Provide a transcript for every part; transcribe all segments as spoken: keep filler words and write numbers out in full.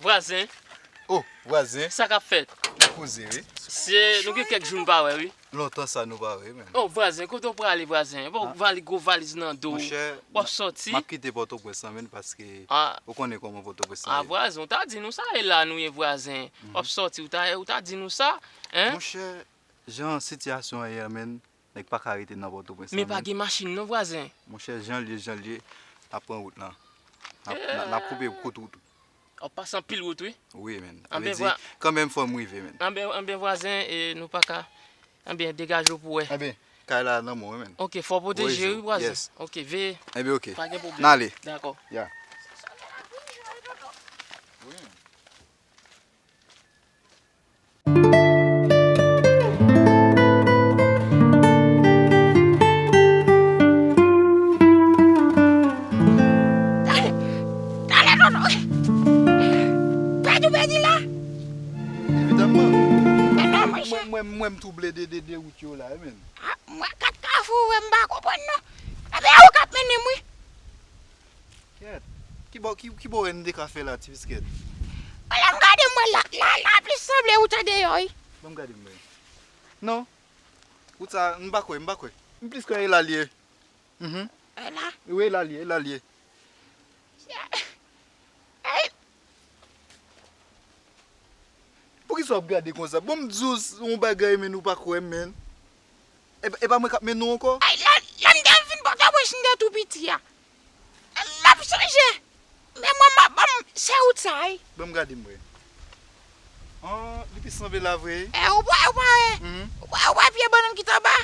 Vwazen. Oh, vwazen. Sa k ap fèt? N ap koze, wi. Se, nou gen kèk jou n pa wè, wi. Lontan sa nou pa wè, men. Oh, vwazen, kote w prale, vwazen? Bon, ah, vali, gwo valiz nan do. Monchè, w ap sòti. M ap kite Pòtoprens lan, men, paske, ah, ou konnen kòman Pòtoprens lan ye. Ah, vwazen, ou ta di nou sa, e la nou ye, vwazen. Mhm. W ap sòti, ou ta, ou ta di nou sa, hein? Monchè, jan sitiyasyon an ye a, men, nèg pa ka rete nan Pòtoprens lan, men. Men pa gen machin non, vwazen. Monchè, jan l ye, jan l ye, n ap pran wout lan. N ap, n ap, n ap koupe kout wout. W ap pase anpil wout, wi. Wi, men. Sa vle di, kanmenm fò m rive, men. Anben, anben, vwazen, e, nou pa ka. Anben, degaje w pou wè. Anben, kay la nan men w, men. Ok, fò w pwoteje, wi, vwazen. Yes. Ok, veye. Anben, ok. Pa gen pwoblèm. N ale. Dakò. Ya. Tande, tande, tonton. Pèdi w pèdi la? Evidaman. Tonton, monchè. Mwen, mwen, mwen, m twouble de, de, de wout yo la, wi, men. Ah, mwen, kat kafou, wi, m pa konprann, non. Ebyen, ou k ap mennen m, wi. Kèt. Ki bò, ki, ki bò w wè n te ka fè la, Ti Biskèt? Wè, lè m gade, m wè la, la, la plis sanble wout an deyò, wi. Ban m gade m wè. Non. Wout sa, m pa kwè, m pa kwè. M plis kwè e la l ye. Mhm. E la? Wi, e la l ye, e la l ye. Ay. Poukisa w ap gade konsa? Bon, m di w s-, yon bagay, men ou pa kwè m, men. E, e pa mwen k ap mennen w ankò? Ay, lè, lè m te vin Pòtoprens, m te tou piti a. M ap sonje. Men mwen, m ap, ban m, se wout sa, wi. Ban m gade m wè. An, li pi sanble la vre. E, ou pa, ou pa wè. Mhm. Ou pa, ou pa pye bannann ki t anba.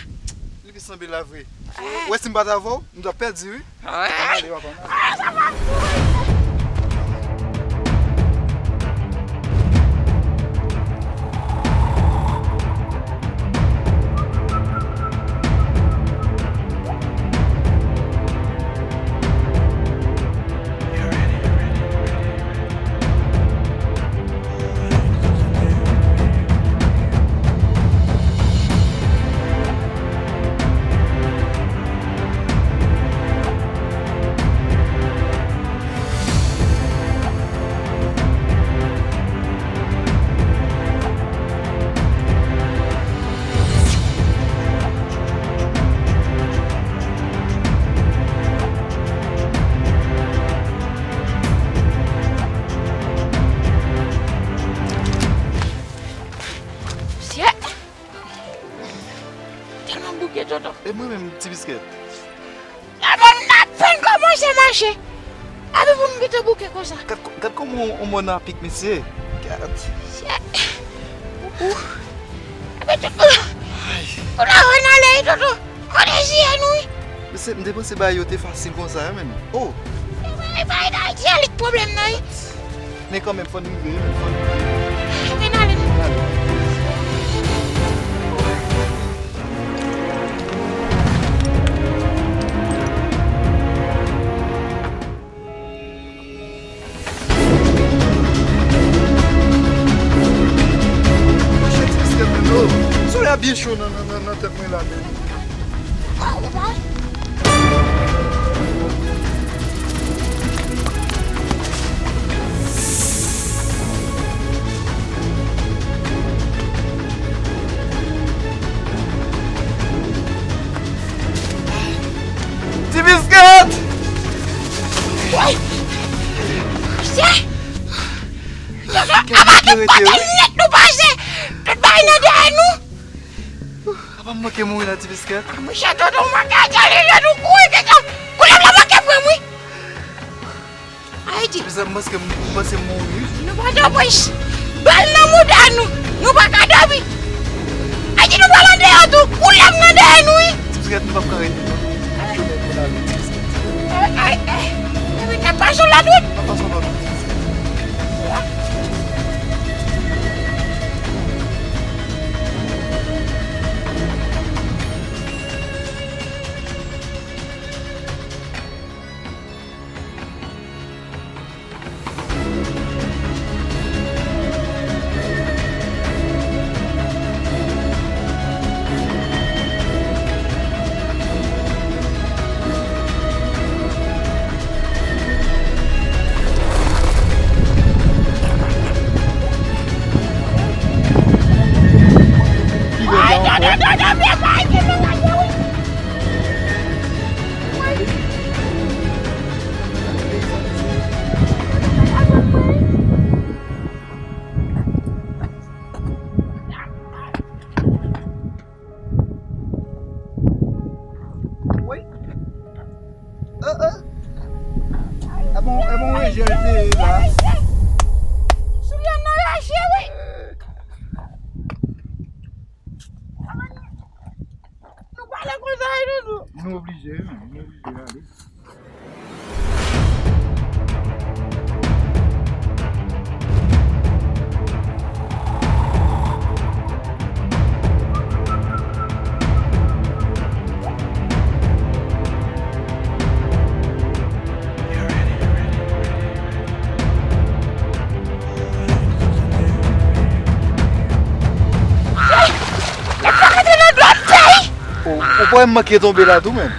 Li pi sanble la vre. E. Ou wè si m pa t avè w, m t ap pèdi, wi. Ann ale, papa, ann ale. Shit! Tèlman bouke, tonton. E mwen menm, Ti Biskèt? Laban n apèn kòmanse mache. Epi pou n kite bouke konsa. Gad, gad kòman on, on mòn a pik, mesye. Gad. Shit. Ou, ou. Epi tout, ou. Ay. Ou la wè n ale, tonton. Kote zye nou, wi. Mesye, m te panse bagay yo te fasil konsa, wi, menm. Oh. E pa, e pa Ayiti a li k pwoblèm nan, wi. Men kanmenm, fò n rive, wi, fò n rive. Men n ale, n ale. Monchè, Ti Biskèt menm, oh. Solèy a byen cho nan, nan, nan, nan tèt mwen la, men. Ti Biskèt! Woy! Mesye! Tonton, apa tout bagay nèt nou pase? Tout bagay nan dèyè nou? Apa m manke mouri la, Ti Biskèt? Monchè, tonton, manke atè li, nou kouri, tonton. Koulèv la manke pran m, wi. Ayiti. Ti Biskèt, m panse, m panse m mouri. Nou pa t anpeche. Bal nan mouda nou. Nou pa ka dòmi. Ayiti, nou pral andeyò tou. Koulèv nan dèyè nou, wi. Ti Biskèt, nou p ap ka rete, non. Jounen pou n ale, Ti Biskèt. Ay, ay, ay. N ap pase yon lòt wout. N ap pase yon lòt wout, Ti Biskèt. Gade byen, pa gen nan radyo, wi. Wi. Ah, ah. E bon, e bon, wi, jèl te la. Soulye m nan rache, wi. Nou pale konsa, wi, Doudou. Nou oblije, wi, nou oblije ale. Ou, ou pa wè m manke tonbe la tou menm.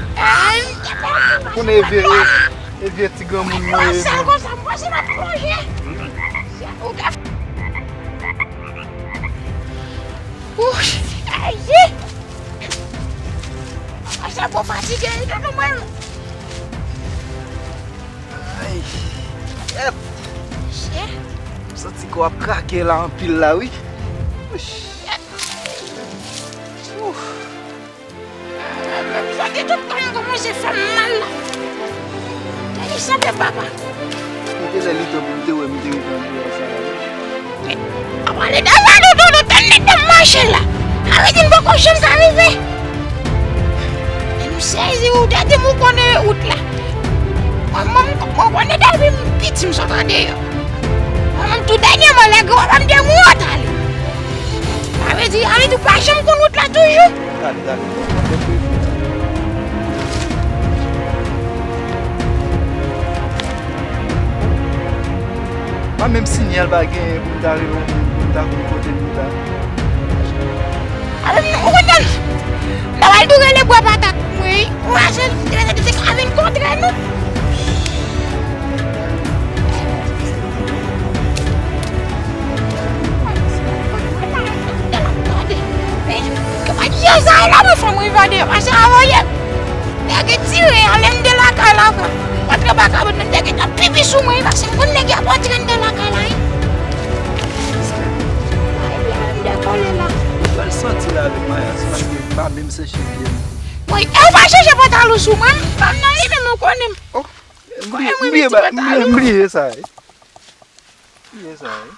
Konnen e vye, e, e vye ti granmoun mwen ye, non. Konsa, konsa, m panse m ap plonje. Ou ta Ouch! Ayi! Mwen sa bon fatige wi, tonton mwen. Ay! Yèt! Chè! M santi kò ap krake la anpil la wi. Ouch! Yèt! Ouf! Mwen, mwen, mwen, mwen, tout kò m kòmanse fè m mal la. Tande sa, papa. Kote lè li tan pou m te wè m te rive andeyò sa la. Apa li ta sa, dodo, nou tande tan m mache la. Sa vle di m poko janm ka rive. E m sezi, ou te di m ou konnen wout la. Mwen, mwen, mwen konnen depi m piti m sot andeyò. Mwen, mwen, tou dènyèman, lè granpapa m te mouri, w t ale. Sa vle di, sa vle di ou pa janm konn wout la toujou? Gade, gade. Pa menm sinyal pa genyen pou m ta rele yon moun, pou m ta konn kote m ye la. Alò, m kontan. M ta pral tou rele bwè patat pou mwen, wi. Ou pa janm te ka vin kontre nou. Kòman di yo sa la, mwen fè mwen evade yo, pase a voye. Nèg tire anlè m de lakay la, frè. Antre pa kabrit nan, nèg ap pipi sou mwen, pase m konn nèg ap antre anndan lakay la, wi. Ay, byen, m dekole la. Ou pral santi la avèk mayas, paske m pa menm seche pye m. Wi, e ou pa chanje pantalon sou mwen, m pa nan li menm, ou konnen m. Oh, m bliye, m bliye sa, wi. Bliye sa, wi.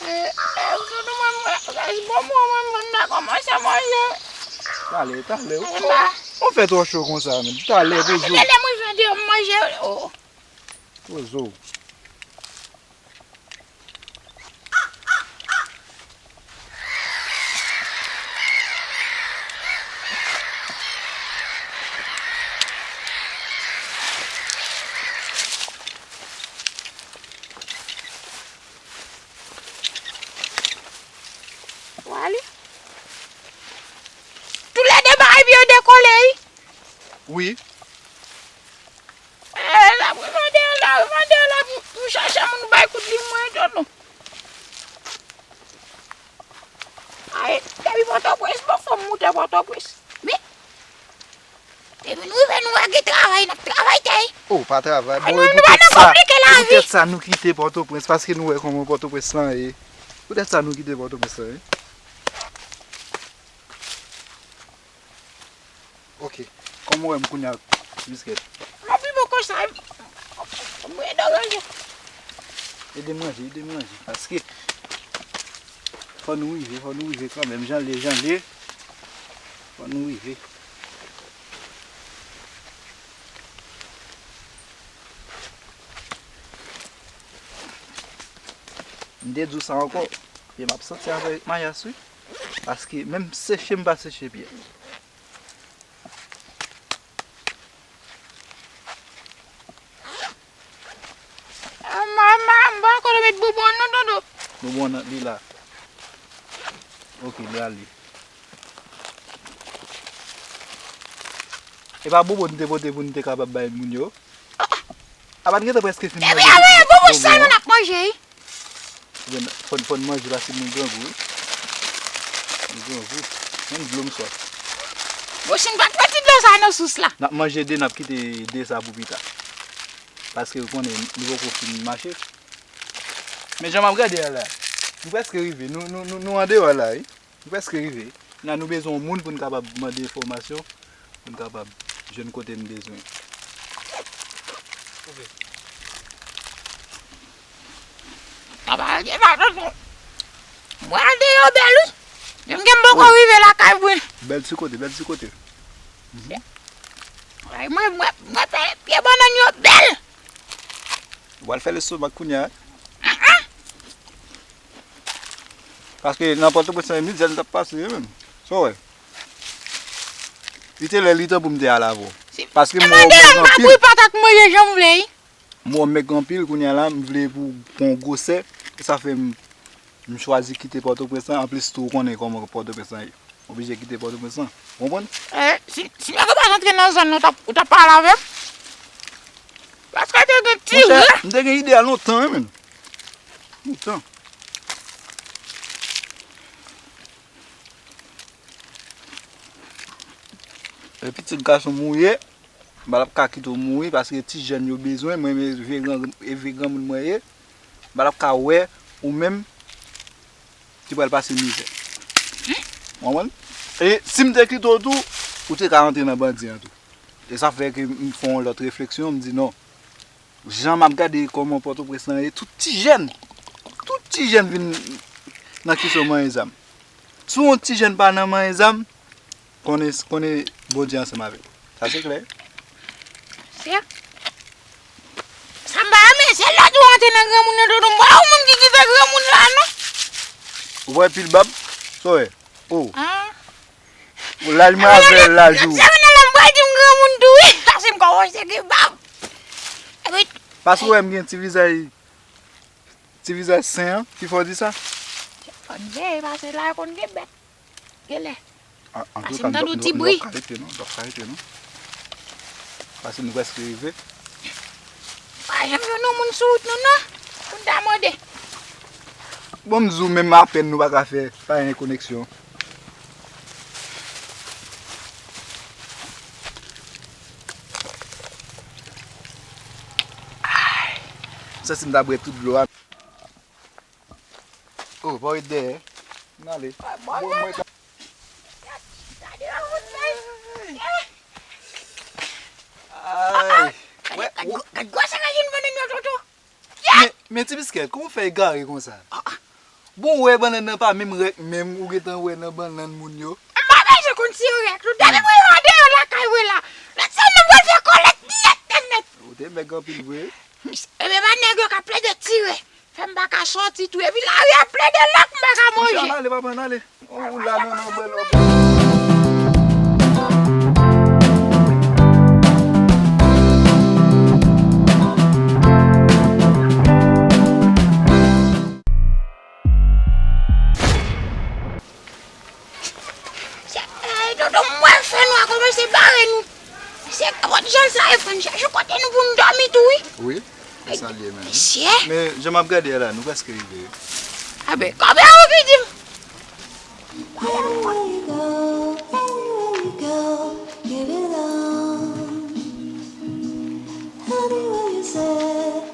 E, e, ou konnen mwen, mwen, rès bonbon mwen, mwen, m ta kòmanse manje. Talè, talè. Ou, ou fè twò cho konsa, menm. Talè, toujou. Lè mwen fè deyò, m manje, o. Poze w. Wale. Toulède bay pye yo dekole, wi. Wi. E, la, mande la, mande la pou, pou chache moun bay kout li mwen, tonton. Ay, depi Pòtoprens, bon, fò m moute Pòtoprens. Men, depi nou rive, nou wè gen travay, n ap travay tèy. Oh, pa travay. Bon, e poutèt sa, e poutèt sa nou kite Pòtoprens, paske nou wè kòman Pòtoprens lan ye. Poutèt sa nou kite Pòtoprens lan ye. Ok. Kòman w wè m kounye a, Biskèt? Mwen pi bon konsa, mwen deranje. Ede m ranje, ede m ranje. Paske fò nou rive, fò nou rive kanmenm. Jan l ye, jan l ye. Fò nou rive. M te di w sa ankò. Pye m ap santi avèk mayas, wi. Paske menm seche m pa seche pye. Ah, mama, m pa konn met bonbon nan, dodo. Bonbon nan, li la. Ok, li ale. E pa bonbon n te pote pou n te kapab bay moun yo? A pa t gentan prèske fin manje. Epi a voye bonbon sèlman n ap manje, wi. Fò n, fò n manje paske nou grangou, wi. Li gen yon gou. Menm dlo m swaf. Bon, si n pa t mete dlo sa nan sous la. N ap manje de, n ap kite de sa pou pita. Paske ou konnen, li poko fin mache. Men jan m ap gade a la, nou prèske rive. Nou, nou, nou, nou andeyò la, wi. Nou prèske rive. Nan nou bezwen yon moun pou n kapab mande enfòmasyon, pou n kapab jwenn kote n bezwen. Papa, gen pa tonton. Mwen andeyò bèl, wi. Menm gen m poko rive lakay mwen. Bèl ti kote, bèl ti kote. Ay, mwen, mwen, mwen fè pye bannann yo bèl. Ou pral fè lestomak kounye a. Paske nan Pòtoprens lan, mizè n t ap pase, wi, menm. Sa w wè? Li te lè li tan pou m te al avè w. Paske m wè w mèg anpil. M pa bri patat manje jan m vle, wi. M wè w mèg anpil, kounye a la, m vle pou w pran gwosè. E sa fè m, m chwazi kite Pòtoprens lan. Anplis tou, ou konnen kòman Pòtoprens lan ye. Oblije kite Pòtoprens lan. Ou konprann? Eh, si, si nèg yo pa t antre nan zòn nan, ou t ap, ou t ap pale avè m? Paske te gen ti... Monchè, m te gen ide a lontan, wi, menm. Lontan. E pitit gason m ou ye, m pa t ap ka kite w mouri, paske ti jèn yo bezwen, mwen menm e vye gran, e vye granmoun mwen ye, m pa t ap ka wè ou menm ki pral pase mizè. Ou konprann? E si m te kite w tou, ou te ka rantre nan bandi an tou. E sa fè ke m fè yon lòt refleksyon, m di non. Jan m ap gade kòman Pòtoprens lan ye, tout ti jèn, tout ti jèn vin nan kesyon manyen zam. Si yon ti jèn pa nan manyen zam, konnen, konnen Bondye ansanm avè l. Sa se klè. Se sa m pa renmen, se lè tou w antre nan granmoun nan, tonton, m pa yon moun ki kite granmoun la, non. Ou wè pil bab? Sa w wè? Oh. Ah. Laj mwen avè laj ou. Se mwen nan lè m pral di m granmoun tou, wi. Paske m kòmanse gen bab. Epi... Paske w wè m gen ti vizaj, ti vizaj sen an, ki fè w di sa? Fò n veye, paske la konn gen bèt. Genlè. An, antouka, m t ap, m t ap ka rete non, m t ap ka rete non. Paske nou prèske rive. Pa janm jwenn yon moun sou wout nou non, pou n ta mande. Bon, m di w menm apèn nou pa ka fè, pa gen koneksyon. Ay, m santi m ta bwè tout dlo a. Oh, pa w ret dèyè. N ale. Bon, mwen ka... Ay. Gad, gad, gad gwosè rejim bannann yo, tonton. Men, men ti biskèt, kòman w fè egare konsa? Bon, w wè bannann nan pa menm rèk menm, ou gentan wè nan bannann moun yo. M pa bezwen konn si yo rèk, non. Depi mwen andeyò lakay mwen la, lòt semèn mwen pral fè kòlèt nèt, nèt, nèt. Ou te mèg anpil vre. Ebyen, pa nèg yo k ap plede tire. Fè m pa ka sòti tou. Epi lari a plede long, m pa ka manje. Monchè, ann ale, papa, ann ale. Ou la, non, non, bwè lò. Se, eh, tonton, m wè fè nwa kòmanse bare nou. Se pòt jan sa e fè n chèche kote nou pou n dòmi tou, wi. Wi, se sa l ye menm. Mesye. Men, jan m ap gade a la, nou prèske rive, wi. Abe, konbyen ou ki di m? Anywhere you go, anywhere you go, give it up. Anywhere you say,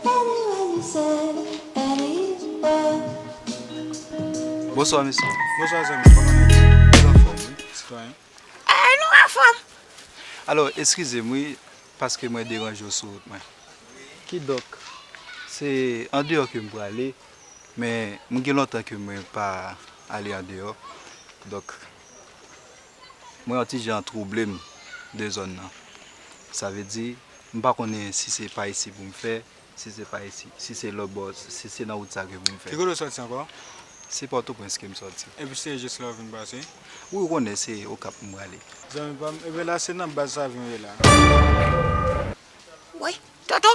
anywhere you say, anywhere. Bonswa, mesye. Bonswa, zanmi. Kòman nou ye? Nou anfòm, wi. Sitwayen. Eh, nou anfòm. Alò, eskize m, wi, paske mwen deranje w sou wout mwen. Kidonk, se andeyò ke m prale, men m gen lontan ke mwen pa ale andeyò. Donk, mwen yon ti jan twouble m de zòn nan. Sa vle di, m pa konnen si se pa isi pou m fè, si se pa isi, si se lòtbò, si se nan wout sa ke pou m fè. Ki kote w sòti ankò? Se Pòtoprens ke m sòti. Epi se jis la w vin pase? Wi, ou konnen se Okap m prale. Zanmi pa m, epi la se nan baz sa vin ye la. Woy, Toto,